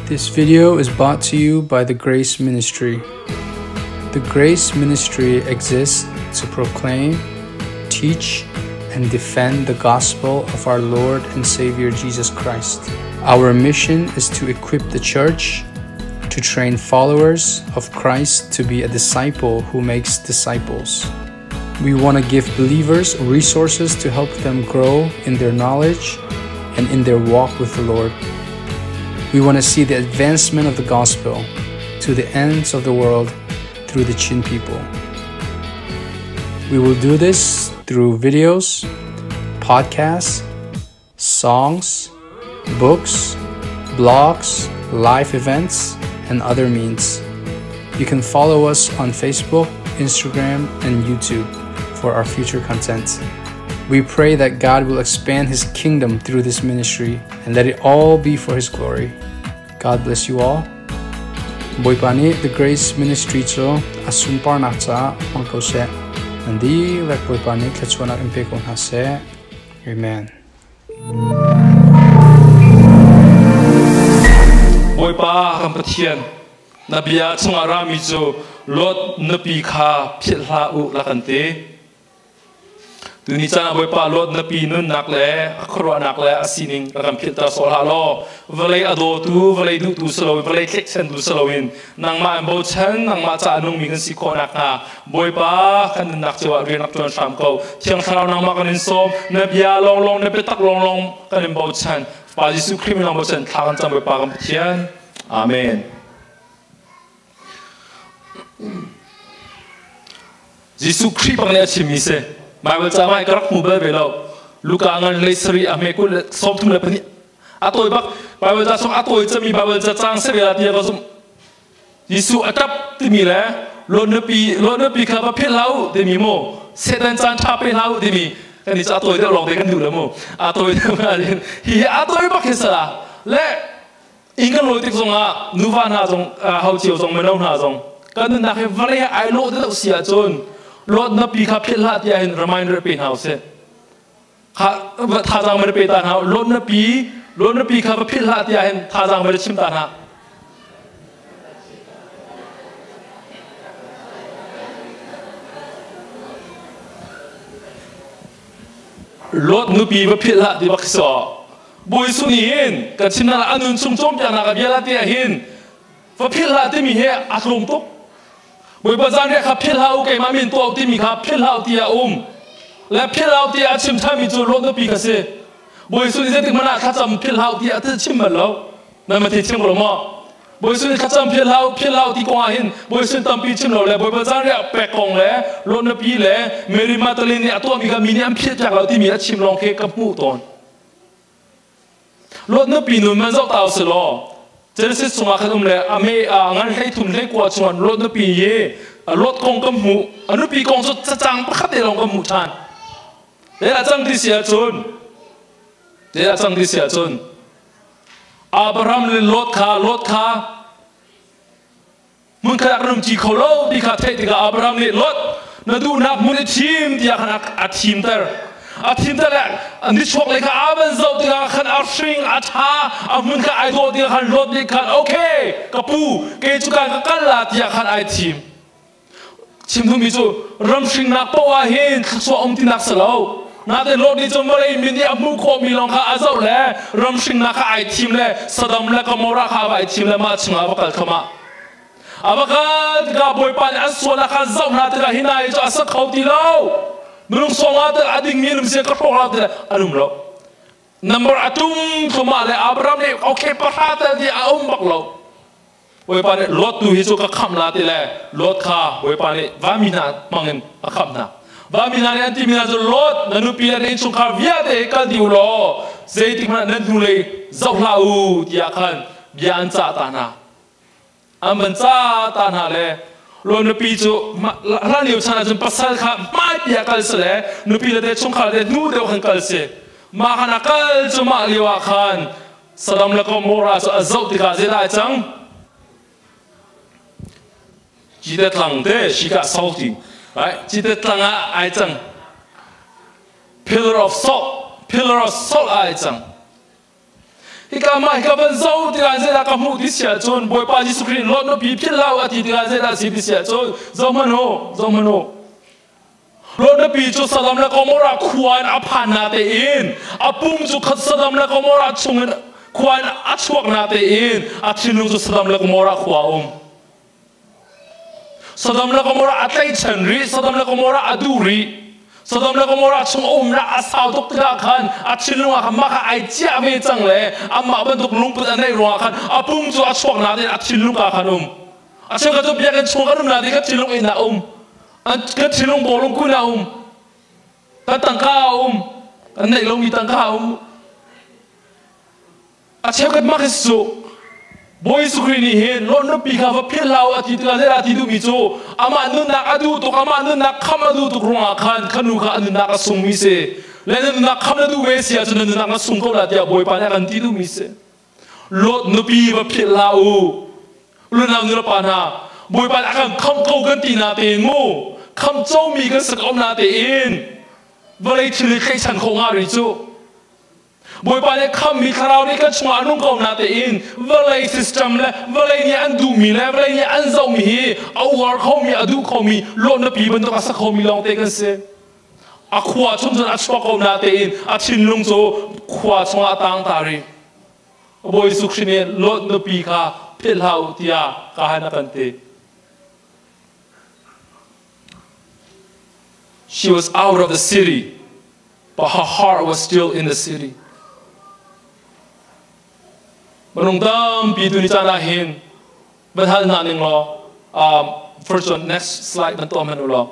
This video is brought to you by the Grace Ministry. The Grace Ministry exists to proclaim, teach, and defend the gospel of our Lord and Savior Jesus Christ. Our mission is to equip the church to train followers of Christ to be a disciple who makes disciples. We want to give believers resources to help them grow in their knowledge and in their walk with the Lord. We want to see the advancement of the gospel to the ends of the world through the Chin people. We will do this through videos, podcasts, songs, books, blogs, live events, and other means. You can follow us on Facebook, Instagram, and YouTube for our future content. We pray that God will expand His kingdom through this ministry and let it all be for His glory. God bless you all. Bawipa nih The Grace Ministry cu a sunparnak caah hmang ko seh. Nan dihlak Bawipa nih thluachuahnak in pe ko hna seh. Amen. Bawipa kan Pathian, na bia chungah rami cu Lot nupi kha philh hlah u la kan ti. Tuni caan ah Bawipa Lot nupi nunnak le a khuaruahnak le a sining rak kan philhter sawh hlah law vawlei a dawtu, vawlei duhtu si loin, vawlei tlaihchantu si loin nangmah in bochan, nangmah caah nungmi kan si khawh nakhnga Bawipa kan nunnak cio ah rian rak ṭuan hram ko. Thiang Thlarau nangmah kan in sawm, na bia lawnglawng, na biatak lawnglawng kan in bochan. Pa Jesuh Khrih min lawng bochan thla kan cam Bawipa kan Pathian. Amen. Jesuh Khrih bang nih a chimmi si. Baibal ca ngai ka rak hmu bal ve lo. Luka ngan lei sarih a hme kul le sawmthum le pahnih a tawi bak Baibal ca chung a tawi cemi Baibal ca cang si ve la tiah ka zumh. Jesuh a ṭap timi le Lot nupi Lot nupi kha va philh hlah u timi mu Satan caan ṭha pe hlah u timi kan i cu a tawi deuh lawng te kan duh lo mu a tawi deuh hi hi a tawi bak hi sala le Inn kan lawi tik zongah nuva hna zong ho cio zong mino hna zong kan nunnak hi vawlei he ai lawh deuh si ahcun lawtnak pi kha philh hlah tiah hin reminder pe hna usih. Kha thazaang va pe ta hna lawtnak pi lawtnak pi kha va philh hlah tiah hin thazaang va chim ta hna. Lot nupi va philh hlah ti bak si Bawi Jesuh nih hin kan chimnak a nun chung cawnpiaknak a bia lah te ah hin va philh hlah timi hi a tlawm tuk. Bawipa zanriah kha philh hlah u keimah min tuah u timi kha philh hlah u ti a um. Le philh hlah u ti a chim ṭhanmi cu Lot nupi kha si. Bawi Jesuh nih zeitik hmanh ah thlacam philh hlah u ti a chim bal lo. Nan ma thei thiam ko lo maw? Bawi Jesuh nih thlacam philh hlah u, philh hlah u ti kong ah hin Bawi Jesuh tampi chim lo le Bawipa zanriah pek kong le Lot nupi le Mary Magdalene nih a tuahmi kha mi nih an philh piak lo timi a chim lawng khi ka hmuh tawn. Lot nupi nun man zoh ta usih law Genesis chungah khan um le a me a ngan hlei thum hlei kua chungah Lot nupi hi Lot kong ka hmuh a nupi kong cu cacang pakhat te lawng ka hmuh ṭhan. Zeidah cang ti si ahcun zeidah cang ti si ahcun Abraham le Lot kha Lot kha hmunkhat ah kan umṭi kho lo ti kha theih tikah Abraham nih Lot na duhnak hmun i thim tiah khan a thimter a thimter le nichuak lei kha a van zoh tikah khan a hring a ṭha a hmun kha ai dawh tikah khan Lot nih khan okay ka pu kei cu kan ka kal la tiah khan ai thim Chim duhmi cu ramhringnak paoh ah hin thluachuah um tinak si lo. Nain Lot nih cun vawlei mi nih a hmuh khawhmi lawng kha a zoh le ramhringnak kha ai thim le Sodom le Gomorrah kha a va i thim le mah chungah a va kal thluahmah. A va kal tikah Bawipa nih an sualnak kha zoh hna tikah hi hna hi cu a sa kho ti lo. Minung sawng ah a dingmi an um si ka hrawk lo ti le an um lo. Number a tum thluahmah le Abraham nih okay pahra tel ti a um bak lo. Bawipa nih Lot tu hi cu ka khamh la ti le Lot kha Bawipa nih vanmi hna hmangin a khamh hna. Vanmi hna nih an timi hna cu Lot na nupi le na innchungkhar vialte hi kal dih u law zeitik hmanh nan hnulei zoh hlah u tiah khan bia an cah ta hna. An van cah ta hna le Lot nupi cu hlan lio chan ahcun pasal kha hmaipi ah kal si le nupi le te chungkhar te hnu deuh khan kal si. Mah khan a kal cu mah lio ah khan Sodom le Gomorrah cu a zoh tikah zeidah ai cang? Cite tlang te shika salty right cite tlang ah ai cang pillar of salt pillar of salt ai cang. Hika mah hika van zoh tikah zeidah ka hmuh ti si ahcun Bawipa Jesuh Khrih Lot nupi philh hlah u a ti tikah zeidah a si ti si ahcun zohhmanh u, zohhmanh u. Lot nupi cu Sodom le Gomorrah khua in a phan na tein a pum cu Sodom le Gomorrah chungin khua in a chuak na tein a thinlung cu Sodom le Gomorrah khua a um. Sodom le Gomorrah a tlaihchan rih, Sodom le Gomorrah a duh rih. Sodom le Gomorrah chung a umnak a sau tuk tikah khan a thinlung ah khan mah kha ai ciah ve cang le amah bantuk lungput a neih ruangah khan a pum cu a chuak nain a thinlung ka khan um. A cheukhat cu biakinn chung kan um nain kan thinlung inn ah um. Kan thinlung bawlung kun ah um. Kan tangka ah um. Kan neih lomi tangka ah um. A cheukhat mak hi cu Bawi Jesuh Khrih nih hin Lot nupi kha va philh hlah u a ti tikah zeidah a ti duhmi cu amah nunnak a duh tuk amah nunnak khamh a duh tuk ruangah khan kha nu kha a nunnak a sungmi si le na nunnak khamh na duh ve si ahcun na nunnak na sung ko la tiah Bawipa nih a kan ti duhmi si. Lot nupi va philh hlah u. Unau nulepa hna, Bawipa nih a kan khamh ko kan ti na tein mu khamh comi kan si ko na tein vawlei thil i tlaihchan khawh nga rih cu. Bawipa nih khammi thlarau nih kan chungah a nung ko na tein vawlei system le vawlei nih an duhmi le vawlei nih an zohmi hi a uar khomi a duh khomi lawhnapi bantuk a sa khomi lawngte kan si. A khua chung cun a chuak ko na tein a thinlung cu khua chungah a tang ta rih. Bawi Jesuh Khrih nih Lot nupi kha philh hlah u tiah ka han a kan ti. She was out of the city. But her heart was still in the city. Minung tampi tuni caan ah hin van hal hna ning law first one next slide van tuah hmanh u law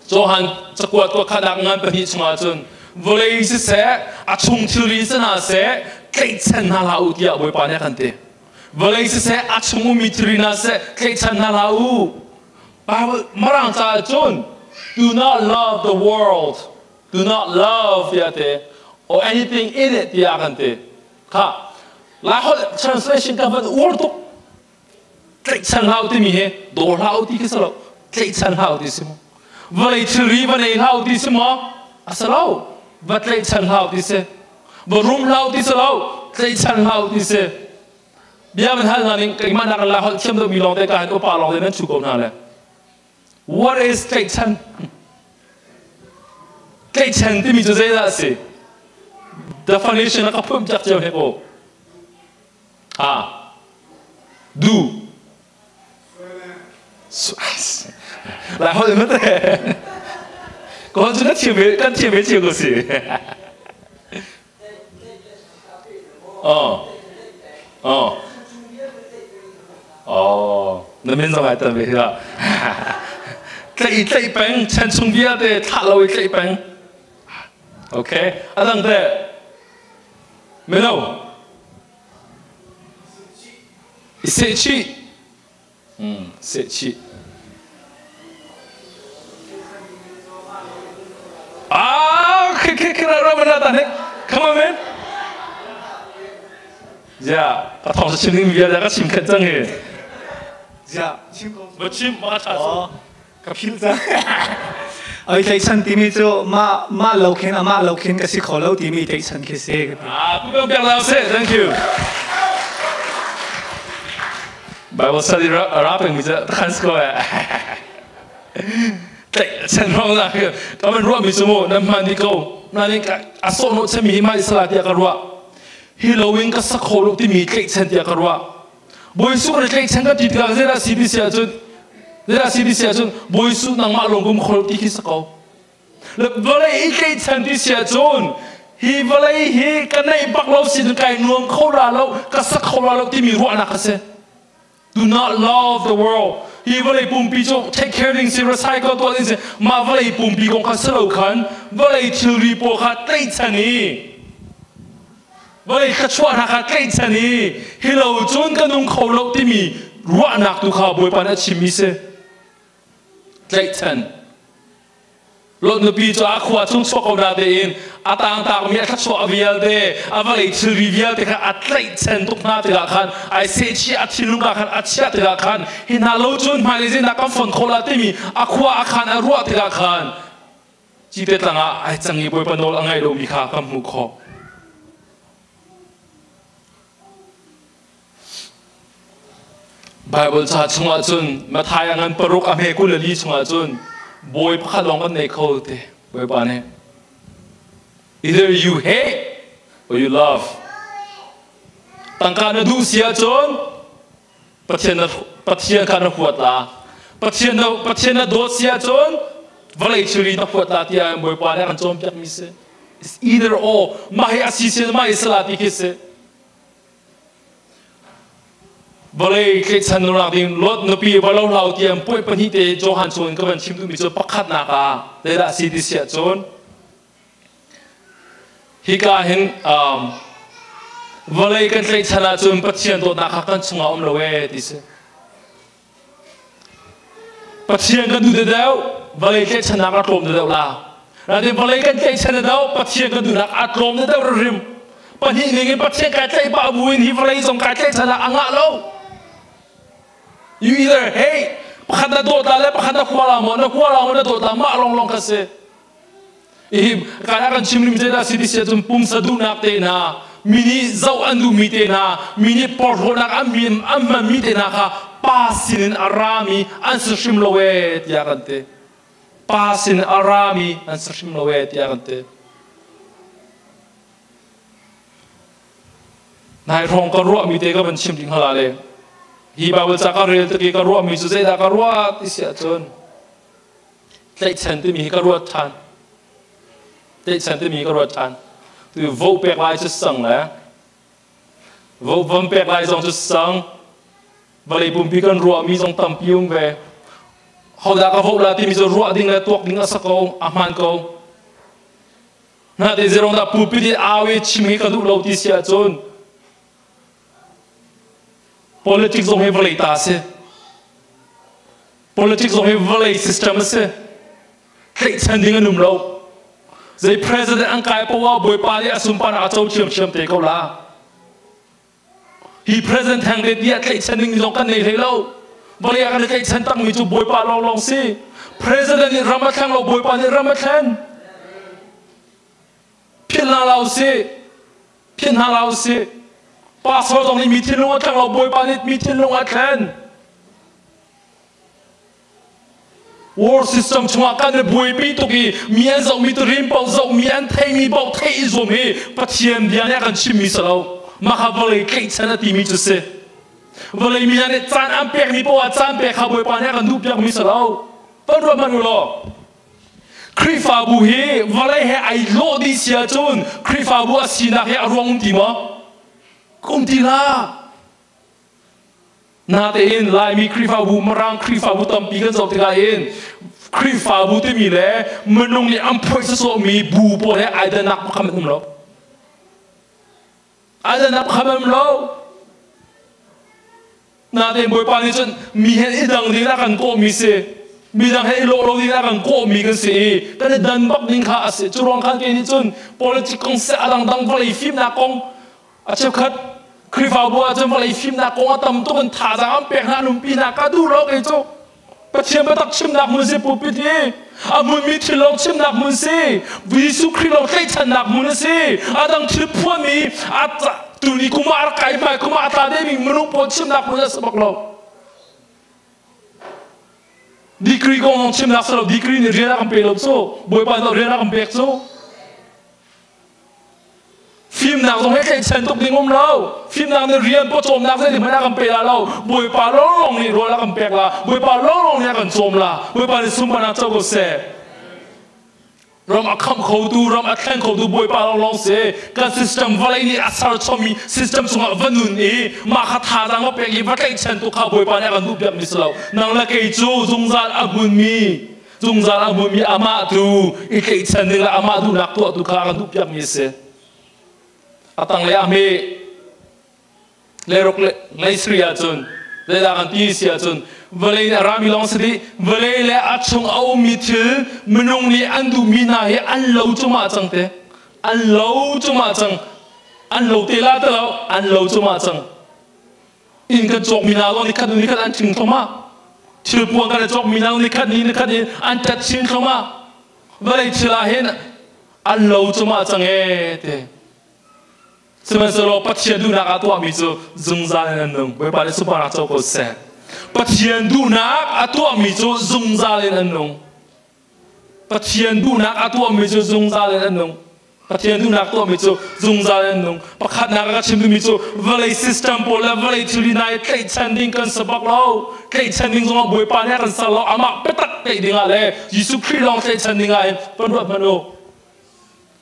Johan cakuat kuat khatnak ngan pahnih chungah cun vawlei siseh a chung thilri si hna seh tlaihchan hna hlah u tiah Bawipa nih a kan ti vawlei siseh a chung ummi thilri hna siseh tlaihchan hna hlah u Bible Mirang caah cun do not love the world, do not love tiah ti or anything in it tiah kan ti. Kha Laiholh translation ka van uar tuk. Tlaihchan hlah u timi hi daw hlah u ti khi si lo. Tlaihchan hlah u ti si mu. Vawlei thilri va nei hlah u ti si maw? A si lo. Va tlaihchan hlah u ti si. Va rum hlah u ti si lo. Tlaihchan hlah u ti si. Bia van hal hna ning keimah nak la holh thiam deuhmi lawng te ka hin upa lawng te nan chu ko hna le. What is tlaihchan? Tlaihchan timi cu zeidah a si? Definition a ka phum piak cio hnek u. Ha. Du. Lai holh in te. Ko cu na thiam ve kan thiam ve cio ko si. Oh. Oh. Oh. Na min zong ai tel ve hi Tlaih tlaih peng chan chung vialte thlah lo i tlaih peng. Okay. A dang te. Mino. I seh chih. Seh chih. Ah, khi khi khi ra ra ta nek. Come on man. Ya, ka thong sa chim ding vialte ka chim khat cang hi. Ya, chim ko. Va chim ma tha so. Ka phil cang. Oi tlaihchan timi cu mah mah lo khin amah lo khin ka si kho lo timi tlaihchan khi si. Ah, pu bang biak se. Thank you. Bible study ra peng mi cu khan sko eh. Tlaihchan rong la ka man ruah mi cu mu nan hman di ko. Na ning a sawh no chemi hi mai sala tiah ka ruah. Hi loin ka sak kho lo timi tlaihchan tiah ka ruah. Bawi Suh kan tlaihchan kan ti tikah zeidah si ti si ahcun zeidah si ti si ahcun Bawi Suh nangmah lawng kum kho ti khi si ko. Le vawlei i tlaihchan ti si ahcun hi vawlei hi ka neih bak lo si kai nuam kho la lo ka sak kho la lo timi ruahnak a si. Do not love the world. Hi vawlei pumpi cu take care ding si recycle tuah ding si mah vawlei pumpi kong kha si lo khan vawlei thilri pawl kha tlaihchan i vawlei thluachuah hna kha tlaihchan i hi lo cun ka nung kho lo timi ruahnak tu kha Bawipa nih a chimmi si. Tlaihchan. Lot nupi cu a khua chung chuak ko na tein a tangtakmi a thluachuah vialte a vawlei thilri vialte kha a tlaihchan tuk hna tikah khan ai sehchih a thinlung ah khan a chiah tikah khan hi hna lo cun hmailei zeidah kan fon khawh la timi a khua a khan a ruah tikah khan cite tlang ah ai cang i Bawipa nawl a ngaih lomi kha kan hmuh khawh. Bible ca chungah cun Matthai a ngan paruk a hme 24 chungah cun bawi pakhat lawng kan nei kho te Bawipa nih. Either you hate or you love. Tangka na duh si ahcun Pathian na Pathian kha na huat la. Pathian na Pathian na dawt si ahcun vawlei thilri na huat la tiah Bawipa nih a kan cawnpiak mi si. It's either or. Mah hi a si si mah hi sala ti khi si. Vawlei tlaihchan nunak ding Lot nupi va lo hlau tiang puai pahnih te Johan chung in ka van chim duhmi cu pakhatnak ah zeidah si ti siah cun hika hin vawlei kan tlaihchan ahcun Pathian dawtnak kha kan chungah um lo ee ti si. Pathian kan duh deuh, vawlei tlaihchannak a tlawm deuh la. Natin vawlei kan tlaihchan deuh, Pathian kan duhnak a tlawm deuh rim. Pahnih ning in Pathian kai tlaih pah buin hi vawlei zong kai tlaihchan ah a ngah lo. You either hey pakhat na dawt la le pakhat na khua la maw na khua la maw na dawt la mah long long kha si. Hi kai kan chim lim zeidah si ti sia cun pumsa duhnak te hna mi nih zoh an duhmi te hna mi nih porhlawtnak an mi an hmanmi te hna kha pa sinin a rami an si hrim lo ee tiah kan ti. Pa sin a rami an si hrim lo ee tiah kan ti. Nai hrawng ka ruahmi te ka van chim ding hala le hi Bible ca ka rel tik i ka ruahmi cu zeidah ka ruah ti si ahcun Tlaihchan timi hi ka ruat ṭhan. Tlaihchan timi hi ka ruat ṭhan. Tu vo pek lai cu sang le vo vam pek lai zong cu sang. Vawlei pumpi kan ruahmi zong tampi um ve. Hodah ka vote la timi cu ruah ding le tuak ding a sa ko, a hmaan ko. Na te zerong dah pulpit i au i chim hi ka duh lo ti si ahcun politics zong hi vawlei ta a si. Politics zong hi vawlei system a si. Tlaihchan ding an um lo. Zei president an kai poah ah Bawipa nih a sunparnak a co ṭhiamṭhiam te ko la. Hi president theng te tiah tlaihchan ding zong kan nei hlei lo. Vawlei ah kan i tlaihchan takmi cu Bawipa lawnglawng si. President nih ram a thleng lo, Bawipa nih ram a thlen. Philh hna hlah usih. Philh hna hlah usih. Pastor zong nih mi thinlung a thleng lo, Bawipa nih mi thinlung a thlen. World system chungah kan i buaipi tuk i mi an zohmi tu rim paoh zohmi an theimi paoh theih i zuam hi Pathian bia nih a kan chimmi si lo. Mah kha vawlei tlaihchan a timi cu si. Vawlei mi hna nih caan an pekmi paoh ah caan pek kha Bawipa nih a kan duhpiakmi si lo. Van ruat hmanh u law. Khrihfabu hi vawlei he ai lawh dih si ahcun Khrihfabu a sinak hi a ruang um ti maw? Um ti hlah. Natein Laimi Khrihfabu, Mirang Khrihfabu tampi kan zoh tikah hin Khrihfabu timi le minung nih an phoih sawsawhmi bu pawl he ai dannak pakhat an um lo. Ai dannak pakhat an um lo. Natein Bawipa nih cun mi he i dang ding a kan kawhmi si. Midang he i lawh lo ding a kan kawhmi kan si i kan i dan bak ding kha a si. Cu ruang khan kei nih cun politic kong seh a dangdang vawlei fimnak kong A cheukhat Khrihfabu ahcun vawlei fimnak kong a tam tuk in thazaang an pek hna an umpi hna ka duh lo kei cu. Pathian biatak chimnak hmun si pulpit hi a hmunmi thil lawng chimnak hmun si Jesuh Khrih lawng tlaihchannak hmun a si a dang thil phuanmi a tuni kum ah a rak kai hmai kum ah a tla demi minung pawl chimnak hmun a si bak lo. Degree kong lawng chimnak si lo degree nih rian a kan pe lo cu Bawipa nih rian a kan pek cu. Fimnak zong he tlaihchan tuk ding um lo. Fimnak nih rian pawcawmnak zeitik hmanh a kan pe la lo. Bawipa lawnglawng nih rawl a kan pek la. Bawipa lawnglawng nih a kan cawm la. Bawipa nih sunparnak co ko seh. Ram a khamh khotu, ram a thleng khotu Bawipa lawnglawng si. Kan system vawlei nih a ser chommi system chungah va nun i mah kha thazaang va pek i va tlaihchan tuk kha Bawipa nih a kan duhpiak mi si lo. Nang le kei cu zungzal a hmunmi zungzal a hmunmi amah tu i tlaihchan ding le amah duhnak tuah tu kha a kan duhpiakmi a si. A tanglei ah hme leiruk leisri ahcun zeidah kan ti si ahcun vawlei nih a rami lawng si dih vawlei le a chung a ummi thil minung nih an duhmi hna hi an lo cumah cang te an lo cumah cang an lo te la te lo an lo cumah cang Inn kan cawkmi hna zong nikhat hnu nikhat an ṭhing thluahmah. Thilpuan kan i cawkmi hna zong nikhat ni nikhat in an ṭat chin thluahmah. Vawlei thil ah hin an lo cumah cang ee ti. Sihmanhsehlaw Pathian duhnak ah tuahmi cu zungzal in an nung. Bawipa nih sunparnak co ko seh. Pathian duhnak a tuahmi cu zungzal in an nung. Pathian duhnak a tuahmi cu zungzal in an nung. Pathian duhnak tuahmi cu zungzal in an nung. Pakhatnak a ka chim duhmi cu vawlei system pawl le vawlei thil hna i tlaihchan ding kan si bak lo. Tlaihchan ding zongah Bawipa nih a kan ser lo. Amah biatak tlaih dingah le Jesuh Khrih lawng tlaihchan dingah hin van ruat hmanh u.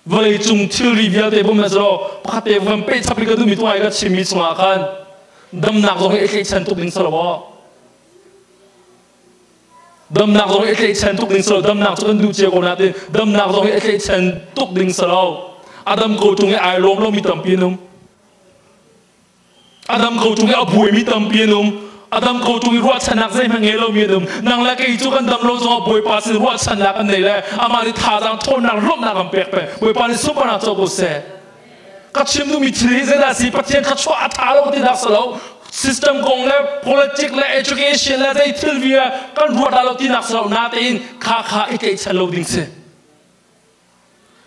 Vawlei cung thilri vialte bum na si pakhat te van peh chap i ka duhmi tu ai ka chimmi chungah khan damnak zong hi i tlaihchan tuk ding si lo maw? Damnak zong hi i tlaihchan tuk ding si lo. Damnak cu kan duh cio ko nain damnak zong hi i tlaihchan tuk ding si lo. A dam ko ṭung i ai lawm lomi tampi an um. A dam ko ṭung i a buaimi tampi an um. A dam ko ṭung i ruahchannak zeihmanh ngei lomi an um. Nang le kei cu kan dam lo zongah Bawipa sin ruahchannak kan nei le amah nih thazaang ṭhawnnak lawmhnak kan pek peng. Bawipa nih sunparnak co ko seh. Ka chim duhmi thil hi zeidah si Pathian thluachuah a ṭha lo ti dak si lo. System kong le politic le education le zei thil vial kan ruat dah lo tinak si lo. Natein kha kha i tlaihchan lo ding si.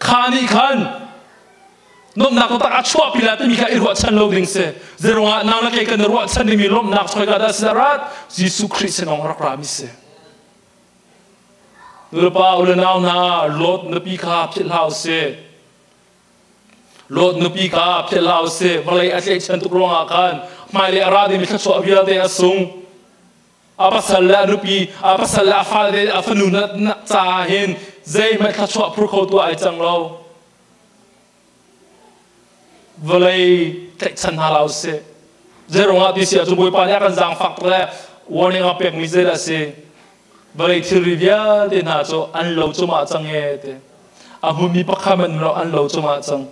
Kha nih khan nuamhnak taktak a chuahpi lai timi kha i ruahchan lo ding si. Zeiruangah nang le kei kan i ruahchan dingmi lawmhnak choika dah si rat Jesuh Khrih sin ong rak rami si. Nulepa u le nau hna Lot nupi kha philh hlah usih. Lot nupi kha philh hlah usih. Vawlei a tlaihchan tuk ruangah khan hmailei a ra dingmi thluachuah vialte a sung. A pasal le a nupi, a pasal le a fale a fanu na caah hin zeihmanh thluachuah phur kho tu ai cang lo. Vawlei tlaihchan hna hlah usih. Zeiruangah ti si ahcun Bawipa nih a kan zaangfak tuk le warning a pekmi zeidah a si? Vawlei thilri vialte hna cu an lo cumah cang e ti. A hmunmi pakhat hmanh lo an lo cumah cang.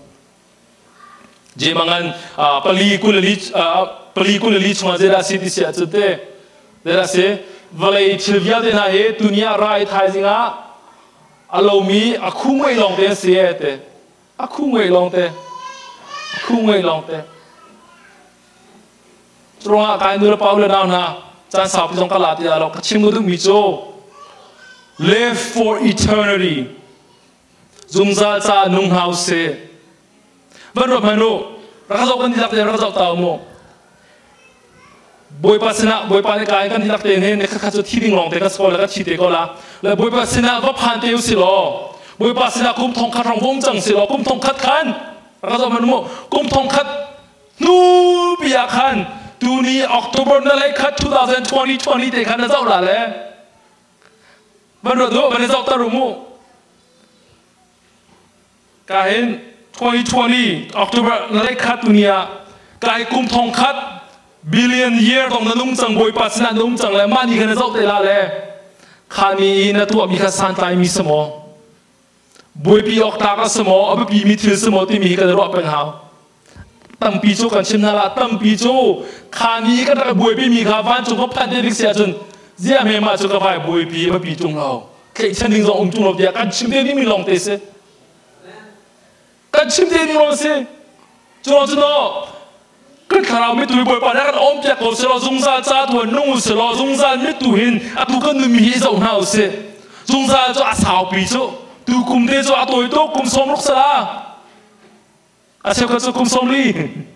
Jemangan 44 24 chungah zeidah a si ti si ahcun te zeidah a si vawlei thil vialte hna hi tuni ah ra i thaizing ah a lomi a khu ngei lawng te an si e te a khu ngei lawng te a khu ngei lawng te curuangah kai nu le pa u le nau hna caan saupi zong ka la ti lo ka chim duhmi cu live for eternity Zungzal ca nung hna usih. Van ruat hmanh u. Rak zoh kan dihlak tein rak zoh ta u mu. Bawipa sinah Bawipa nih kai kan dihlak tein hin nikhat khat cu thi ding lawng te kan si ko la kan thi te ko la. Le Bawipa sinah va phan te usih law Bawipa sinah kum thong khat rong vung cang si law kum thong khat khan rak zoh hmanh u mu. Kum thong khat hnu pi ah khan tuni October na lei khat 2020 te khan na zoh la le Van ruat u, van i zohter u mu. Ka hin 2020 October na lei khat tuni ah kai kum thong khat billion year dong na nung cang Bawipa sinah na um cang le mah ni kha na zoh te la le kha ni i na tuahmi kha santlai mi si maw buaipi awk tlak a si maw a biapi mi thil si maw timi hi kan i ruah peng hau tampi cu kan chim hna la tampi cu kha ni kan rak buaipi mi kha vancung ka phanh te dik si ahcun ziah me mah cu ka vai buaipi biapi tung lo tlaihchan ding zong um tung lo tiah kan chim te ding mi lawng te si kan chim te ding lawng si cu lawng cu no kan thlarau mitu hi Bawipa nih kan awm piak ko selaw zungzal ca tu nung u selaw zungzal mitu hin atu kan nunmi hi zoh hna u sih zungzal cu a saupi cu tu kum te cu a tawi tuk kum 60 sala a cheukhat cu kum 40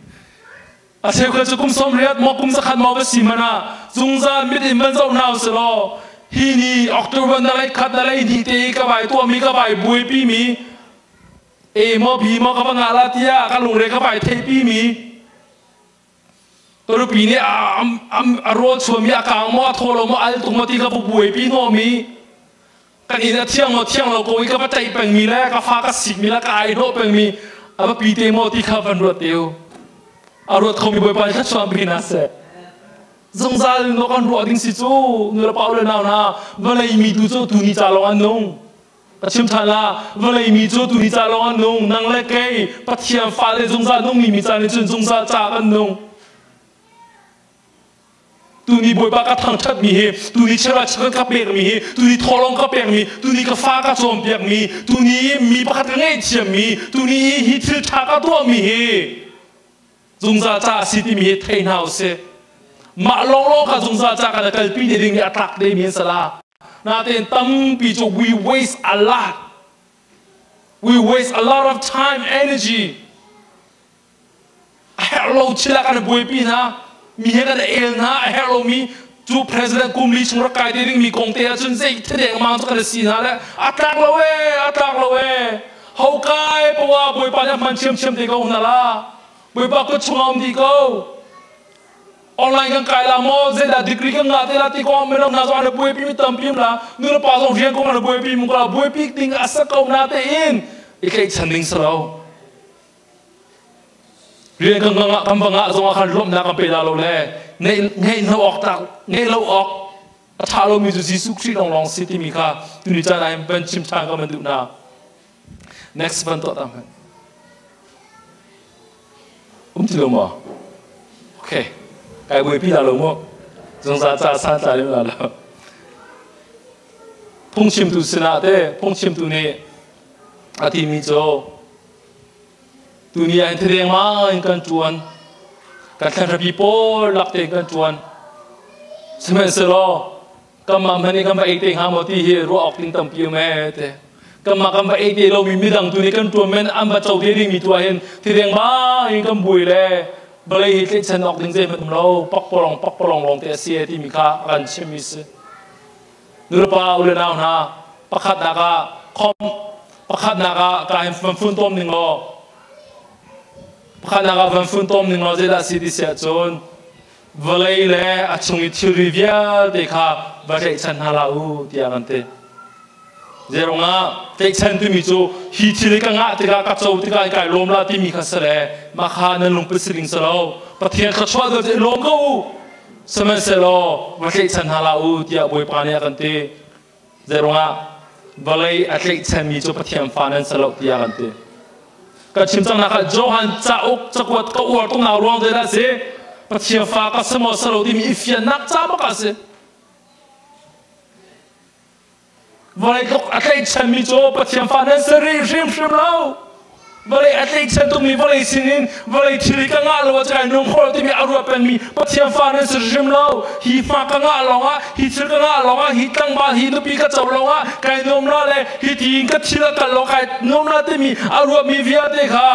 a cheukhat cu kum 80 maw kum 100 maw va si hmanh ah zungzal mit in van zoh hna u selaw hi ni October na lei khat na lei hnih te i ka vai tuahmi ka vai buaipi mi A maw B maw ka va ngah la tiah ka lungre ka vai theihpi mi ka nupi nih a rawl chuami a kang maw a thaw lo maw al tuk maw ti ka va buaipi hnawh mi kan inn a thiang maw thiang lo ko i ka va ṭaih peng mi le ka fa ka sik mi le ka ai hnawh peng mi a va pi te maw ti kha van ruat te u a ruat khomi Bawipa nih thluachuah pe hna seh zungzal in kan ruah ding si cu nu le pa u le nau hna vawlei mi tu cu tuni ca lawng an nung Ka chim ṭhan la, vawlei mi cu tuni ca lawng an nung, nang le kei Pathian fale zungzal nungmi mi ca nih cun zungzal ca kan nung. Tuni Bawipa ka thangṭhatmi hi, tuni cheuhra cheuhkhat ka pekmi hi, tuni thawhlawm ka pekmi, tuni ka fa ka cawnpiakmi, tuni mi pakhat ka ngaihthiammi, tuni hi thil ṭha ka tuahmi hi zungzal ca a si timi hi thei hna usih. Mah lawnglawng kha zungzal ca kan kalpi te ding hi a tlak te mi an si la. Natein tampi cu we waste a lot. We waste a lot of time, energy. A herh lo thil ah kan buaipi hna. Mi he kan el hna, a herh lomi. Cu president kum li chung rak kai te ding mi kong te ahcun zei thadeng mang cu kan si hna le a tlak lo ee, a tlak lo ee. Ho kai pawa Bawipa nih a hman thiamthiam te ko hna la. Bawipa kut chungah um dih ko. Online kan kai la maw, zeidah degree kan ngah te la ti kong mino hna zong an buaipi mi tampi um la, nu le pa zong rian kong an buaipi mu ko la, buaipi ding a sa ko na tein i tlaihchan ding si lo. Rian kan ngah kan va ngah zong ah khan lawmhnak kan pe la lo le ngeih lo awk tak ngeih lo awk a ṭha lomi cu Jesuh Khrih lawnglawng si timi kha tuni caan ah hin van chim ṭhan ka van duh hna. Next van tuah ta hmanh. Um ti lo maw? Okay. Kai buaipi la lo mu. Zungzal ca san tla lim la lo. Phungchimtu sinah te phungchimtu nih a timi cu tuni ah hin thadeng ma in kan ṭuan kan thlanhrapi pawl lak tein kan ṭuan sihmanhsehlaw kanmah hmanh nih kan va ei te hnga maw ti hi ruah awk ding tampi um ee te kanmah kan va ei te lomi midang tu nih kan ṭuan men an va co te dingmi tu ah hin thideng bang in kan buai le vawlei hi tlaihchan awk ding zeihmanh um lo pakpalong pakpalong lawng te a si timi kha a kan chimmi si. Nulepa u le nau hna, pakhatnak ah khom pakhatnak ah ka hin van fun tom ning law pakhatnak ah van fun tom ning law zeidah si ti si ahcun vawlei le a chung i thilri vialte kha va tlaihchan hna hlah u tiah kan ti. Zeirungah tlaihchan timi cu hi thil hi ka ngah tikah ka co tikah kai lawm la timi kha si le mah kha nan lungput si ding si lo. Pathian thluachuah deuh cu i lawm ko u. Sihmanhsehlaw va tlaihchan hna hlah u tiah Bawipa nih a kan ti. Zeirungah vawlei a tlaihchanmi cu Pathian fa nan si lo tiah kan ti. Ka chim cang nak ah Johan cauk cakuat ka uar tuk nak ruang zeidah a si? Pathian fa ka si maw si lo timi i fiannak ca bak ah a si. Vawlei tluk a tlaihchanmi cu Pathian fa nan si rih hrimhrim lo. Vawlei a tlaihchan tukmi vawlei sinin vawlei thil hi ka ngah lo ah kai nung khawh timi a ruat pengmi Pathian fa nan si hrim lo. Hi fa ka ngah lawngah, hi thil ka ngah lawngah, hi tlangval, hi nupi ka co lawngah kai nuam la le hi tiin ka thil a kal lawng kai nuam la timi a ruatmi vialte kha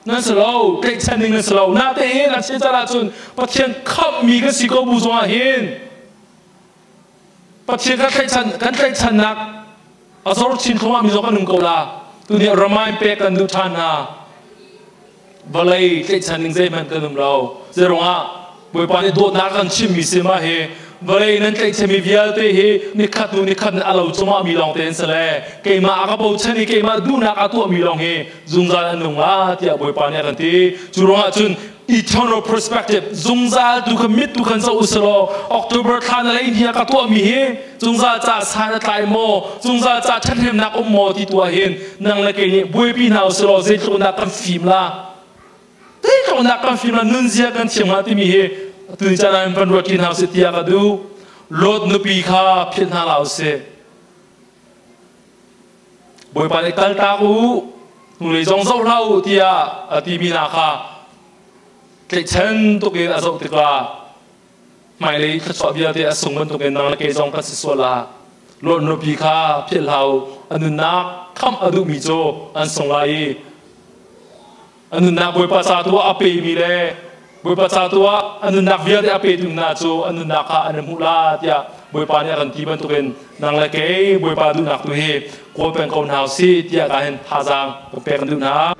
nan si lo. Tlaihchan ding nan si lo. Natein a chim caan ahcun Pathian khamhmi kan si ko bu zongah hin Pathian kan tlaihchan kan tlaihchannak a zor chin thluahmah mi zong kan um ko la. Tuni remind pek kan duh ṭhan hna. Vawlei tlaihchan ning zeihmanh kan um lo. Zeirungah Bawipa nih dawtnak kan chimmi si mah hi vawlei nan tlaihchanmi vialte hi nikhat hnu nikhat a lo cungah mi lawng te an si le keimah a ka bochan i keimah duhnak a tuahmi lawng hi zungzal an nung la tiah Bawipa nih a kan ti. Cu ruangah cun eternal perspective zungzal tu kha mit tu khan zoh usulaw October thla na lei hni ah ka tuahmi hi zungzal ca san a tlai maw, zungzal ca ṭhathnemnak um maw ti tu ah hin nang le kei nih buaipi hna usulaw zeitluk dah kan fim la, zeitluk dah kan fim la, nunzia kan thiam hnga timi hi tuni caan ah hin van ruat ṭi hna usih tiah ka duh. Lot nupi kha philh hna hlah usih. Bawipa nih kaltak u, hnulei zong zoh hlah u tiah a timi hna kha tlaihchan tuk in a zoh tikah hmailei thluachuah vialte a sung bantukin nang le kei zong kan si sual ah Lot nupi kha philh hlah u. A nunnak khamh a duhmi cu an sung lai i a nunnak Bawipa ca tu ah a pemi le Bawipa ca tu ah a nunnak vialte a petu hna cu a nunnak kha an i hmuh la tiah Bawipa nih a kan ti bantukin nang le kei Bawipa duhnak tu hi kawl peng ko hna usih tiah ka hin thazaang ka pek kan duh hna.